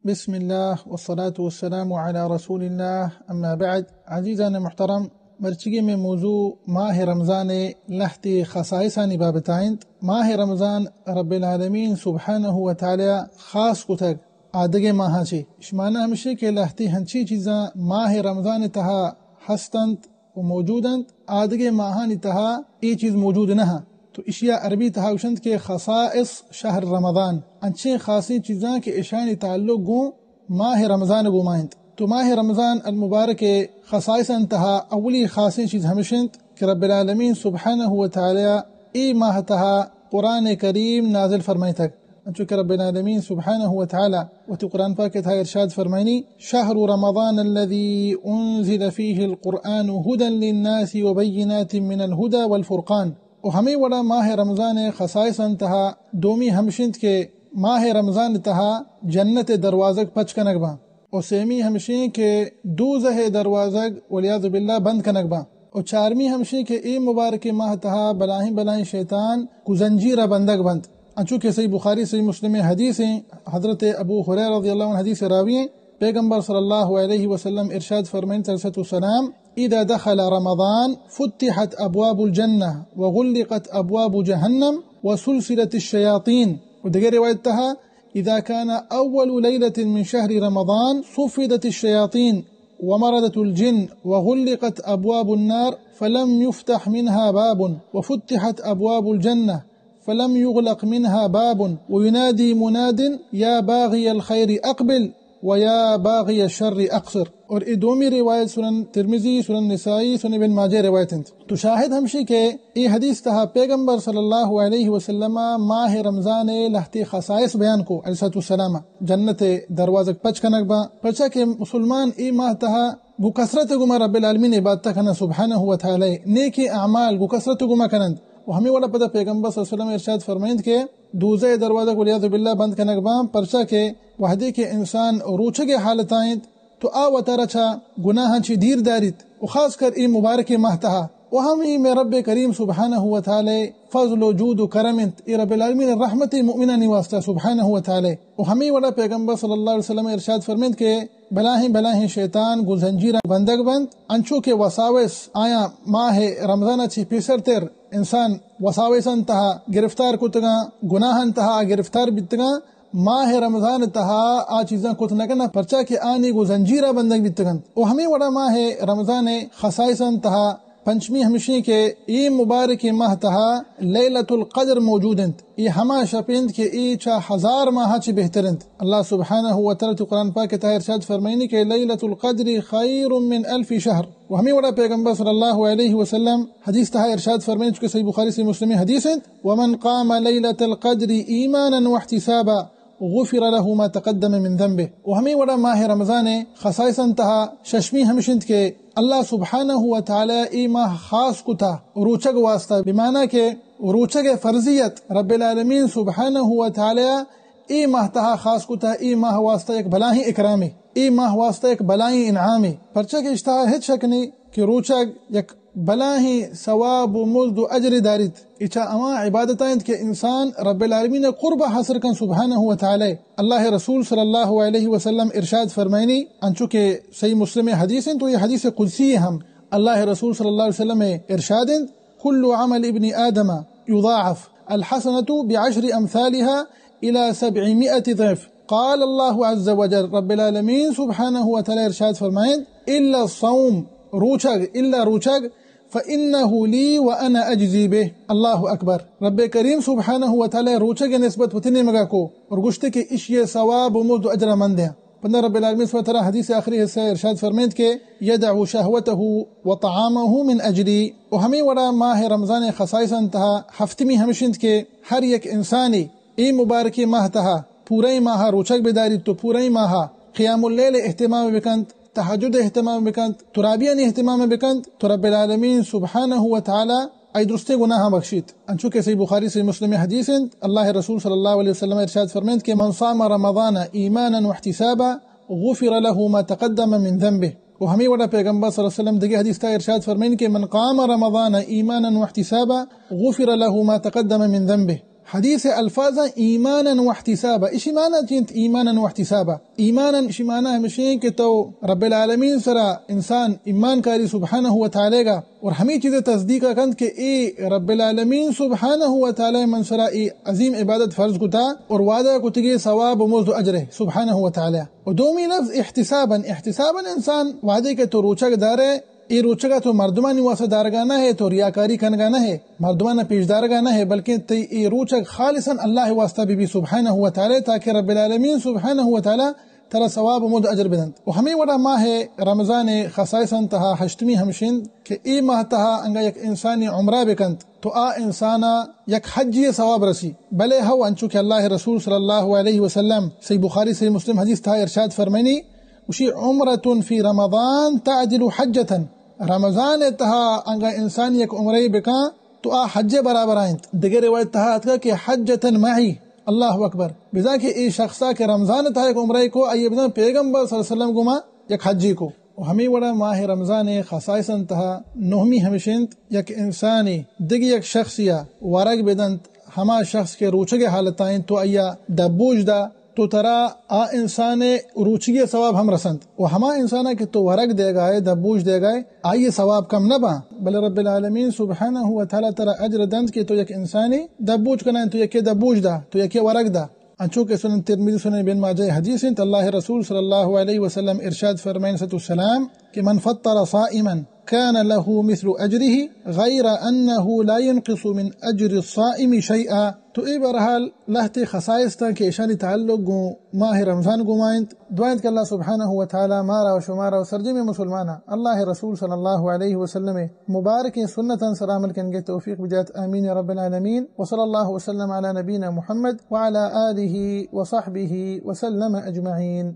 بسم اللہ والصلاة والسلام علی رسول اللہ، اما بعد۔ عزیزان محترم، مرچیگی مئے موضوع ماہ رمضان ءِ لہتے خصائصانی بابت ءَ انت۔ ماہ رمضان رب العالمین سبحانہ و تعالی خاص کتگ آدگہ ماہاں چہ۔ اش معنی ہمشی کہ لہتے ہنچیں چیزاں ماہ رمضان ءِ تہا ہست انت و موجود انت، آدگہ ماہانی تہا اے چیز موجود نہ انت۔ تو اشیا عربی تہا گوشنت کہ خصائص شہر رمضان، انچیں خاصیں چیزاں کہ اشانی تعلق گوں ماہ رمضان گوما انت۔ تو ماہ رمضان المبارک ءِ خصائصانی تہا اولی خاصیں چیز ہمش انت کہ رب العالمین سبحانہ و تعالی اے ماہ تہا قرآن کریم نازل فرمائتگ۔ انچو کہ رب العالمین سبحانہ و تعالی وتی قرآن پاک ءِ تہا ارشاد فرمائنی، شهر رمضان الذي أنزل فيه القرآن هدى للناس وبينات من الهدى والفرقان۔ و ہمے وڑا ماہ رمضان ءِ خصائصانی تہا دومی ہمش انت کہ ماہ رمضان ءِ تہا جنت ءِ دروازگ پچ کنگ باں۔ و سیمی ہمشیں کہ دوزہ ءِ دروازگ والعیاذ باللہ بند کنگ باں۔ و چارمی ہمشیں کہ اے مبارکیں ماہ تہا بلاہیں بلاہیں شیطان گوں زنجیرا بندگ بنت۔ انچو کہ صحیح بخاری، صحیح مسلم ءِ حدیث ایں، حضرت ابو ہریرہ رضی اللہ عنہ حدیث ءِ راوی ایں، پیغمبر صلی اللہ علیہ وسلم ارشاد فرمائنت علیہ الصلاۃ والسلام، اذا دخل رمضان فتحت ابواب الجنة وغلقت ابواب جهنم وسلسلت الشياطين۔ و دگہ روایت تہا، اذا كان اول ليلة من شهر رمضان صفدت الشياطين ومردت الجن وغلقت ابواب النار فلم يفتح منها باب وفتحت ابواب الجنة فلم يغلق منها باب وينادي مناد يا باغي الخير أقبل ويا باغي الشر أقصر۔ اور اے دومی روایت سنن ترمذی، سنن نسائی، سنن ابن ماجہ روایت انت۔ تو شاہد ہمشی کہ اے حدیث تہا پیغمبر صلی اللہ علیہ وسلم ماہ رمضان ءِ لہتے خصائص بیان کو علیہ الصلاۃ والسلام، جنت ءِ دروازگ پچ کنگ باں، پرچا کہ مسلمان اے ماہ تہا گوں کثرت گوما رب العالمین عبادت کنن سبحانہ و تعالی، نیکیں اعمال گوں کثرت گوما کننت۔ و ہمے وڑا پدا پیغمبر صلی اللہ علیہ وسلم ارشاد فرمائنت کہ دوزہ ءِ دروازگ والعیاذ باللہ بند کنگ باں، پرچا کہ وہدے کہ انسان روچگ ءِ حالتا انت تو آ وتارا چہ گناہاں چہ دیر داریت۔ و خاص کر اے مبارکیں ماہ تہا و ہمے مئے رب کریم سبحانہ و تعالی فضل و جود و کرم انت، اے رب العالمین رحمت مؤمنانی واسطہ سبحانہ و تعالی۔ و ہمے وڑا پیغمبر صلی اللہ علیہ وسلم ارشاد فرمائنت کہ بلاہیں بلاہیں شیطان گوں زنجیراں بندگ بنت، انچو کہ وساوس آیاں ماہ رمضان ءَ چہ پیسر تر انسان وساوسانی تہا گرفتار کتگاں، گناہانی تہا گرفتار بیتگاں، ماہ رمضان ءِ تہا آ چیزاں کت نہ کناں، پرچا کہ آنی گوں زنجیراں بندگ بیتگ انت۔ و ہمے وڑا ماہ رمضان ءِ خصائصانی تہا پنچمی ہمشیں کہ اے مبارکیں ماہ تہا لیلۃ القدر موجود انت۔ اے ہما شپ انت کہ اے چہ ہزار ماہ چہ بہتر انت۔ اللہ سبحانہ و تعالی تو قرآن پاک تہا ارشاد فرمائنی کہ لیلۃ القدر خیر من الف شہر۔ و ہمے وڑا پیغمبر صلی اللہ علیہ وسلم حدیث تہا ارشاد فرمائنی، چونکہ صحیح بخاری، صحیح مسلم حدیث انت، ومن قام لیلۃ القدر ایمانا واحتسابا غفر له ما تقدم من ذنبه۔ و ہمے وڑا ماہ رمضان ءِ خصائصانی تہا ششمی ہمش انت کہ اللہ سبحانہ و تعالی اے ماہ خاص کتا روچگ واسطہ، بمعنی کہ روچگ ءِ فرضیت رب العالمین سبحانہ و تعالی اے ماہ تہا خاص کتا، اے ماہ واسطہ یک بلاہیں اکرامے، اے ماہ واسطہ یک بلاہیں انعامے، پرچا کہ اشتہا ہچ شک نہیں کہ روچگ یک بلاہیں ثواب و مزد و اجرے داریت۔ اے چہ ہما عبادتاں انت کہ انسان رب العالمین ءِ قرب ءَ حاصل کن سبحانہ و تعالی۔ اللہ ءِ رسول صلی اللہ علیہ وسلم ارشاد فرمائنی، انچو کہ صحیح مسلم ءِ حدیث انت، تو اے حدیث قدسی ہم۔ اللہ ءِ رسول صلی اللہ علیہ وسلم ءِ ارشاد انت، كل عمل ابن آدم يضاعف، الحسنة بعشر أمثالها إلى سبعمائة ضعف۔ قال الله عز وجل، رب العالمین سبحانہ و تعالی ارشاد فرمائنت، الا الصوم، روچگ، الا روچگ، فإنه لي وأنا أجزي به۔ اللہ اکبر۔ رب کریم سبحانہ و تعالی روچگ ءِ نسبت وتی نیمگا کو اور گوشتے کہ اشی ءِ ثواب و مزد و اجر من دیاں۔ پدا رب العالمین سبحانہ و تعالی حدیث ءِ آخری حصہ ءَ ارشاد فرمائنت کہ يدع شهوته وطعامه من أجلي۔ و ہمے وڑا ماہ رمضان ءِ خصائصانی تہا ہفتمی ہمش انت کہ ہر یک انسانے اے مبارکیں ماہ تہا پورئیں ماہ ءَ روچگ بداریت و پورئیں ماہ ءَ قیام اللیل ءِ اہتمام بکنت، تہجد ءِ اہتمام بکنت، ترابیانی اہتمام بکنت، تو رب العالمین سبحانہ و تعالی آئی درستیں گناہاں بخشیت۔ انچو کہ صحیح بخاری، صحیح مسلم ءِ حدیث انت، اللہ ءِ رسول صلی اللہ علیہ وسلم ارشاد فرمائنت کہ من صام رمضان ایمانا واحتسابا غفر له ما تقدم من ذنبه۔ و ہمے وڑا پیغمبر صلی اللہ علیہ وسلم دگہ حدیث تہا ارشاد فرمائنت کہ من قام رمضان ایمانا واحتسابا غفر له ما تقدم من ذنبه۔ حدیث الفاظ ایمانا و احتسابا۔ اشی معنی چی انت؟ ایمانا و احتسابا۔ ایمانا اشی معنی ہمشی کہ تو رب العالمین سرا انسان ایمان کاری سبحانہ و تعالی گا، اور ہمیں چیز تصدیق کنت کہ اے رب العالمین سبحانہ و تعالی من سرا اے عظیم عبادت فرض کتا اور وعدہ کتگی ثواب و مزد و اجر سبحانہ و تعالی۔ و دومی لفظ احتسابا۔ احتسابا انسان وعدے کہ تو روچگ دارے، اے روچگا تو مردمانی واسطہ دارگا نہ ہے، تو ریاکاری کنگا نہ ہے، مردمانا پیش دارگا نہ ہے، بلکہ تئی اے روچگ خالصا اللہ واسطہ بی بی سبحانہ و تعالی، تاکہ رب العالمین سبحانہ و تعالی ترا ثواب و مد اجر بدنت۔ و ہمیں وڑا ماہ رمضان خصائصاں تہا ہشتمی ہمشند کہ اے ماہ تہا انگا یک انسانی عمرہ بکنت تو آ انسانا یک حجی ثواب رسی۔ بلے ہو انچو کہ اللہ رسول صلی اللہ علیہ وسلم صحیح بخاری صحیح مسلم حدیث تہا ارشاد فرمائنی، وشی عمرة فی رمضان تعدل حجة۔ رمضان تہا انگا انسان یک عمرہ بکاں تو آ حج برابر آئینت۔ دگہ روایت تہا اتکا کہ حجة معی۔ اللہ اکبر۔ بزاں کہ اے شخصا کہ رمضان تہا یک عمرہ کو، آئیے بزاں پیغمبر صلی اللہ علیہ وسلم گما یک حجی کو۔ و ہمیں وڑا ماہ رمضان خصائصاں تہا نہمی ہمشنت، یک انسانی دگہ یک شخصیا ورگ بدنت، ہما شخص کہ روچگ حالت آئینت تو آئیا دبوش دا، تو ترا آ انسان روچگی ثواب ہم رسنت۔ و ہما انسانا کہ تو ورگ دیگائے، دبوش دیگائے، آئی ثواب کم نہ باں، بلے رب العالمین سبحانہ و تعالی ترا اجر دنت کہ تو یک انسانی دبوش کنائیں، تو یکی دبوش دا، تو یکی ورگ دا۔ انچو کہ سنن ترمذی، سنن ابن ماجہ حدیث انت، اللہ رسول صلی اللہ علیہ وسلم ارشاد فرمائیں صلی اللہ علیہ وسلم کہ من فطر صائما كان له مثل أجره غير أنه لا ينقص من أجر الصائم شيئا۔ تو اے بہرحال لہتے خصائص تاں کہ ایشانی تعلق گوں ماہ رمضان گوما انت۔ دعا انت کہ اللہ سبحانہ و تعالی مارا و شمارا و سرجمیں مسلماناں اللہ رسول صلی اللہ علیہ وسلم مبارکیں سنتاں سر عمل کنگے توفیق بدیات۔ آمین یا رب العالمین۔ وصلی اللہ وسلم علی نبینا محمد وعلی آلہ وصحبہ وسلم اجمعین۔